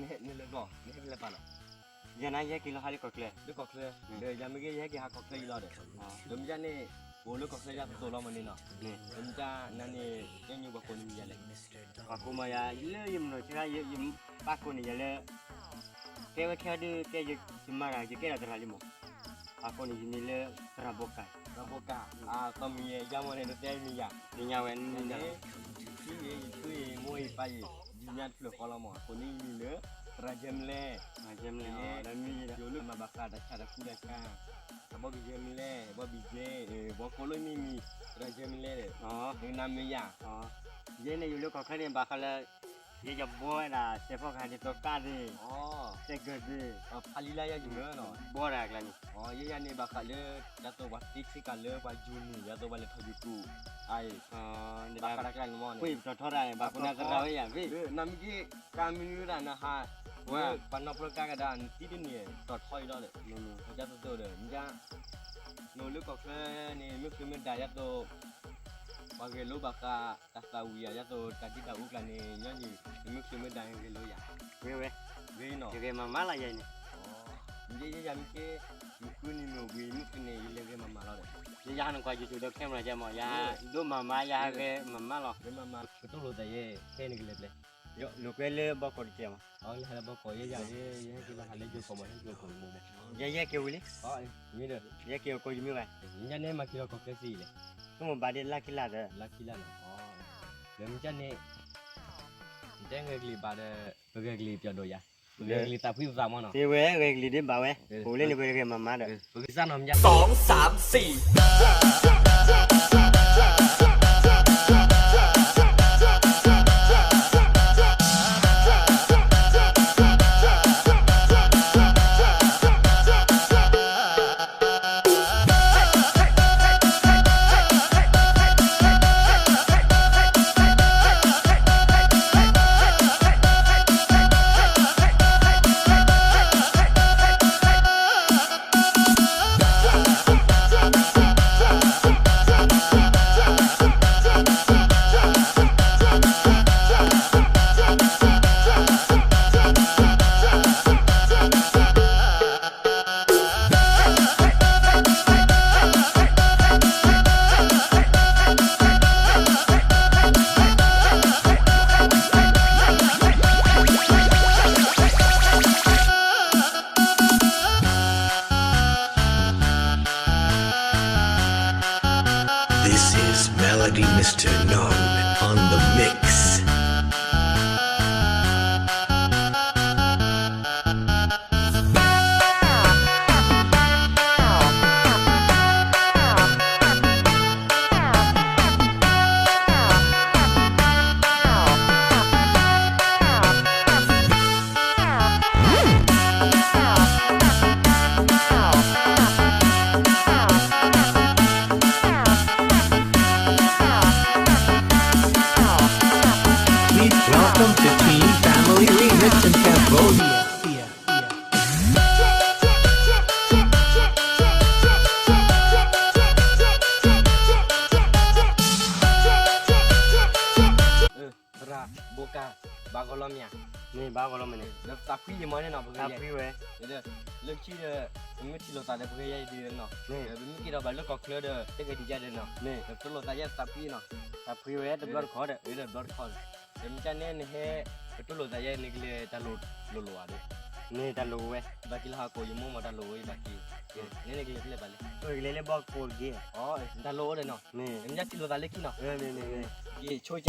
နဟဲလၢဘျီ နဟဲဖဲလဲၣ်ပာ်လီၤ. ယၤန့ၣ် ယဟဲက့ၤလီၤဟးလၢကီၢ်ချၢ, လၢကီၢ်ချၢ, ဒီးယၤမ့ၢ်ဂ့ၤ ယဟဲက့ၤဟးကီၢ်ချၢအံၤလီၤဒီး, ဒီးမ့ၢ်ဒ်န့ၣ် ပအိၣ်လၢကီၢ်ချၢယၤတသိးလီၤမ့ၢ်န့ၣ်နီၤ, ဒီးမ့ၢ်ဒ်နၤန့ၣ် ကဲညိပှၤကိးနမံၤယၤလဲၣ်. ပှၤကိးမးယၤ လၢယမုၢ်နီၢ်ဆါ ယပၢ်ကိးန့ၢ်ယၤလၢ ကဲဝဲခဲအံၤဒုး ကဲယမၤတၢ် ယကဲထီၣ်သရၣ်လံမး, ပှၤကိးန့ၢ်ယမံၤလၢ သရၣ်ဘိကၤ, သရၣ်ဘိကၤ, အသီမံၤယၤမ့ၢ်န့ၣ် နတဲမံၤယၤ, သ့ၣ်ညါဝဲန့ၣ်, ယထံၣ်အံၤ ယထံၣ်အံၤ မိၢ်အံၤပၢ်အံၤ ယညါတဖျၢၣ်ဃီလီၤမး ကိးန့ၢ်ယမံၤလၢ သရၣ်ယဲမလဲၣ်, ယိၤလၢမၤဘၣ်ဃးတၢ်ဆါတၢ်ကူတၢ်ဆါ, အဘီဘံၣ်ယဲမလဲၣ် ဘီဘံၣ်ယဲ, ပှၤကိးလၢမံၤမံၤ သရၣ်ယဲမလဲၣ်ဒီး, နနမံၤယၤ, ယဲန့ၣ် ယိၤလၢကီၢ်ချၢန့ၣ် ဘၣ်ဃးလၢ ယဲယဘှီဝဲဒၣ် စဲးဖီကဟၣ်ဒ်သိးကါသ့ၣ်, စဲးကၢၢ်သ့ၣ်, ဖးလံလၢယၤယမ့ၢ်နီၤ, ဘှီတၢ်အကျါန့ၣ်, ယဲယၤန့ၣ် ဘၣ်ဃးလၢ ဒ်သိးပှၤသ့ဆ့ကၤလၢပှၤယိၤန့ၣ် ဒ်သိးပှၤလဲၤထီၣ်ယိၤပူၤ, အအံၤ, ဘၣ်ဃးတၢ်ကျါန့ၣ်မ့ၢ်န့ၣ်, ပှ့ၤပတီၢ်ထီတၢ်န့ၣ် ဘၣ်ဃးနၤသရၣ်ဝဲယၤ, နမ့ၢ်က့ၤ ကါမံၤဝဲဒၣ်နဟး, ဝဲ ပှၤနီၢ်ဖျိကါကဒါ နသံတန့ၢ် တီၢ်ထီအံၤလီၤဒီး, ဒ်သိးဒီး မ့ၢ်ဒ် နအိၣ်လၢကီၢ်ချၢန့ၣ် မ့ၢ်ချုးမ့ၢ်ဒၣ်ဒ်သိး ပှၤဂဲၤလိဘၣ်ဃး တၢ်သးဝံၣ်ယၤ ဒ်သိးတၢ်ဒ့တၢ်အူကျါန့ၣ် ညီနုၢ် နမ့ၢ်ချုးမ့ၢ်ဒၣ်ဂဲၤလိယၤ, ဂ့ၤဝဲ, ဂ့ၤနီၤ, ယဂဲၤမၤမါလီၤယၤန့ၣ်, မ့ၢ်ယဲယၤမ့ၢ်က့ၤ မ့ၢ်ဃုနံၤမ့ၢ်အိၣ်ဘှံးမ့ၢ်ဃုနံၤ ယလဲၤဂဲၤမၤမါလီၤဒီး, ယဟးနကွၢ် YouTube ဒီး camera ကဲမး ယဒိးမၤမါ ယဟးဂဲၤမၤမါလီၤ, ဂဲၤမၤမါ, ကတိၤလိာ်သးယဲ ခဲန့ၣ်ကလဲၤပျဲ လိာ်ကွဲလၢဘီကီၢ်တကဲးမး, လၢဟးလၢဘီကီၢ်ယဲယၤ, ယဟဲက့ၤလီၤဟးလၢယိၤကီၢ်မး ယိၤကီၢ်မး, ယဲယဲက့ၤဝံၤလံ, မ့ၢ်ဒီး ယဲက့ၤအကိးယမ့ၢ်ဝဲ, ညါန့ၣ်မၤက့ၤလီၤကီၢ်ချၢစံလီၤ, ဆိကမိၣ်ဘၣ်ဒ်လါခံလါဒီး, လါခံလါနီၤ, ဒီးမ့ၢ်ကန့ၣ် နတဲဂဲၤကလံၤဘၣ်ဒီး ပဂဲၤကလံၤပျီဒိၣ်ယၤ, ပဂဲၤကလံၤသးဖှံပသးမးနီၤ, မ့ၢ်ဝဲဂဲၤကလံၤဒ်ဘၣ်ဝဲ, အိၣ်လၢန့ၣ်ပဂဲၤမၤမါဒီး, ပကစၢ်နီၤမ့ၢ်ညါ สอง สาม สี่ This is Melody Mister Non on the mix. Please welcome to Team Family Remix in Cambodia. သရၣ်ဘိကၤ ဘၣ်ဂီၤလီၤမ့ၢ်ဧါ, မ့ၢ်ဘၣ်ဂီၤလီၤမ့ၢ်န့ၣ်, ဒီးသးဖှံယမီၤန့ၣ်နီၤ ပဂဲၤယၤ, သးဖှံဝဲ, လၢခံဒီး ပမ့ၢ်ထံၣ်လိာ်သးဒီး ပဂဲၤယၤအံၤဒ်နီၤ, ဒီးပမ့ၢ်က့ၤဒီးဘၣ်လၢကီၢ်ချၢဒီး တဂဲၤဒံးယၤဒီးနီၤ, ဒီးပတိၢ်လိာ်သးယဲသးဖှံနီၤ, သးဖှံဝဲတဘျီတခီၣ်ဒီး, ဒီးတဘျီတခီၣ်ဒီး, ဒီးမ့ၢ်ကန့ၣ် နဟဲ ပတိၢ်လိာ်သးယဲန့ၣ်ကလဲၤတၢ်လိၣ်လိၣ်ဧါဒီး, န့ၣ်တၢ်လိၣ်ဝဲ, ဘၣ်က့ၤလီၤဟးကိးယမိၢ်မးတၢ်လိၣ်ဝဲဘၣ်က့ၤ, န့ၣ်န့ၣ်ကလဲၤဖဲလဲၣ်ဘၣ်လဲၣ်, ကလဲၤလၢဘီကိးတက့ၢ်, တၢ်လိၣ်အိၣ်ဒီးနီၤ, မ့ၢ်ထံၣ်လိာ်သးလၢခံနီၤ, က့ၤဆိက